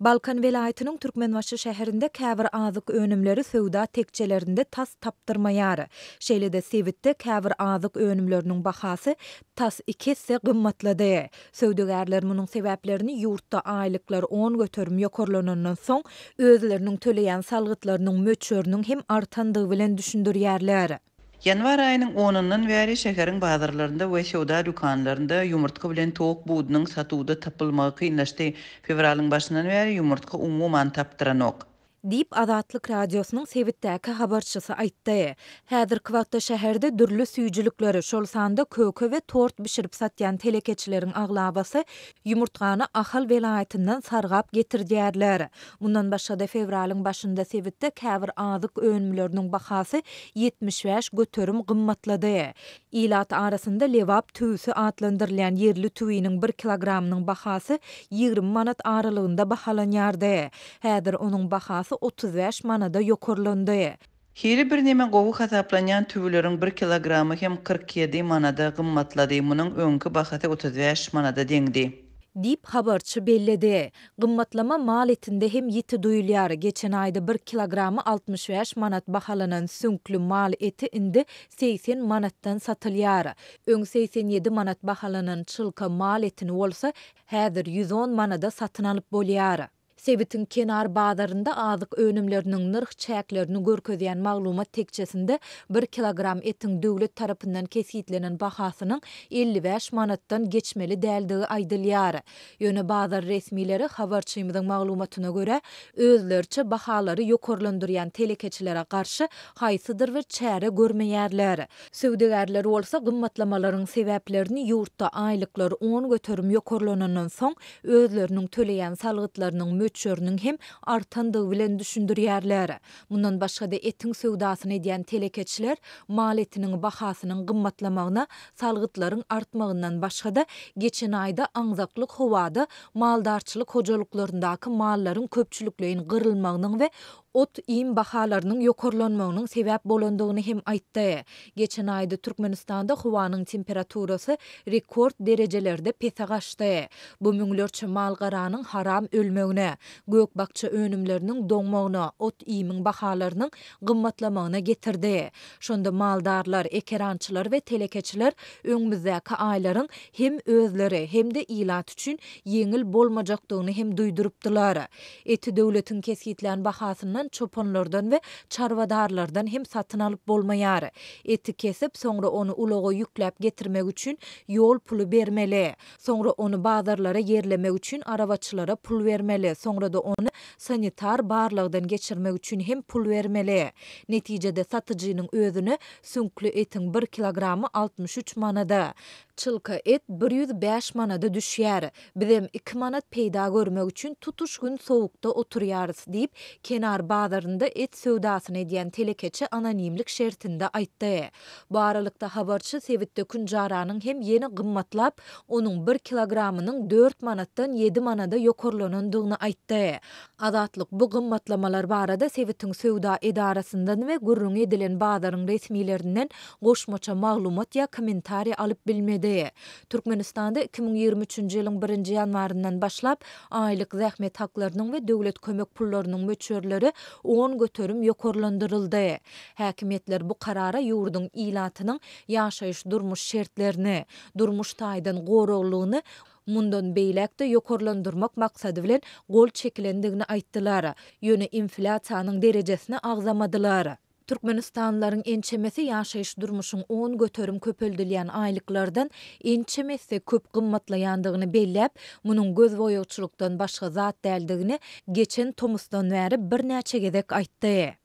Balkan welaýatynyň Türkmenbaşy şäherinde käbir azyk önümleri söwda tekjelerinde tas tapdyrmaýar. Şeýle-de sebitde käbir azyk önümleriniň bahasy tas iki esse gymmatlady. Söwdagärler munuň sebäplerini ýurtda aýlyklar 10% ýokarlanandan soň, özleriniň töleýän salgytlarynyň möçberiniň hem artandygy bilen düşündirýärler. Ýanwar aýynyň onundan bäri şäheriň bazarlarynda we söwda dükanlarynda ýumurtga bilen towuk budunyň satuwda tapylmagy kynlaşdy. Fewralyň başyndan bäri ýumurtga umuman tapdyranok. Diýip, Azatlyk Radiosynyň sebitdäki habarçysy aýtdy. Häzirki wagtda şäherde dürli süýjülikleri, şol sanda köke we tort bişirip satýan telekeçileriň aglabasy ýumurtgany Ahal welaýatyndan sargap getirdýärler. Mundan başga-da, fewralyň başynda sebitde käbir azyk önümleriniň bahasy 75% gymmatlady. Ilat arasynda Lebap tüwüsi atlandyrylýan ýerli tüwiniň bir kilogramynyň bahasy 20 manat aralygynda bahalanýardy. Häzir onuň bahasy 35 manada ýokarlandy. Hili birneme gowy hasaplanýan tüwüleriň bir kilogramy hem 47 manada gymmatlady, munuň öňki bahasy 35 manada deňdi. Diýip, habarçy belledi. Gymmatlama mal etinde hem ýiti duýulýar. Geçen aýda bir kilogramy 65 manat bahalanan süňkli mal eti indi 80 manatdan satylýar. Öň 87 manat bahalanan çylka mal etini bolsa häzir 110 manada satyn alyp bolýar. Sebitiň Kenar bazarynda azyk önümleriniň nyrh çäklerini görkezýän maglumat tekjesinde bir kilogram etiň döwlet tarapyndan kesgitlenen bahasynyň 55 manatdan geçmeli däldigi aýdylýar. Ýöne bazar resmileri, habarçymyzyň maglumatyna görä, özleriçe bahalary ýokarlandyrýan telekeçilere garşy haýsydyr bir çäre görmeýärler. Söwdagärler bolsa gymmatlamalaryň sebäplerini ýurtda aýlyklar 10% ýokarlanandan soň özleriniň töleýän salgytlarynyň möçberiniň hem artandygy bilen düşündirýärler. Mundan başga-da etiň söwdasyny edýän telekeçiler mal etiniň bahasynyň gymmatlamagyna salgytlaryň artmagyndan başga-da, geçen aýda aňzaklyk howada maldarçylyk hojalyklaryndaky mallaryň köpçülikleýin gyrylmagynyň we ot-iým bahalarynyň ýokarlanmagynyň sebäp bolandygyny hem aýtdy. Geçen aýda Türkmenistanda howanyň temperaturasy rekord derejelerde pese gaçdy. Bu müňlerçe mal-garanyň haram ölmegine, gök-bakja önümleriniň doňmagyna, ot-iýmiň bahalarynyň gymmatlamagyna getirdi. Şonda maldarlar, ekerançylar we telekeçiler öňümizdäki aýlaryň hem özleri, hem-de ilat üçin ýeňil bolmajakdygyny hem duýdurypdylar. Eti döwletiň kesgitlän bahasyndan çopanlardan we çarwadarlardan hem satyn alyp bolmaýar. Eti kesip, soňra ony ulaga ýükläp getirmek üçin ýol puly bermeli. Soňra ony bazarlara ýerlemek üçin arabaçylara pul bermeli, soňra-da ony sanitar barlagdan geçirmek üçin hem pul bermeli. Netijede satyjynyň özüne süňkli etiň bir kilogramy 63 manada, çylka et 105 manada düşýär. Bizem iki manat peýda görmek üçin tutuş gün sowukda oturýarys, diýip, Kenar bazarynda et söwdasyny edýän telekeçi anonimlik şertinde aýtdy. Bu aralykda, habarçy sebitde künjaranyň hem ýene gymmatlap, onuň bir kilogramynyň dört manatdan ýedi manada ýokarlanandygyny aýtdy. Azatlyk bu gymmatlamalar barada sebitiň söwda edarasyndan we gürrüňi edilen bazaryň resmilerinden goşmaça maglumat ýa kommentariý alyp bilmedi. Türkmenistanda 2023-nji ýylyň birinji ýanwaryndan başlap aýlyk zähmet haklarynyň we döwlet kömek pullarynyň möçberleri 10% ýokarlandyryldy. Häkimiýetler bu karara ýurduň ilatynyň ýaşaýyş-durmuş şertlerini, durmuş taýdan goraglylygyny mundan beýläk-de ýokarlandyrmak maksady bilen gol çekilendigini aýtdylar. Ýöne inflýasiýanyň derejesini agzamadylar. Türkmenistanlylaryň ençemesi ýaşaýyş-durmuşyň 10% köpeldilýän aýlyklardan ençeme esse köp gymmatlaýandygyny belläp, munuň gözboýagçylykdan başga zat däldigini geçen tomusdan bäri birnäçe gezek aýtdy.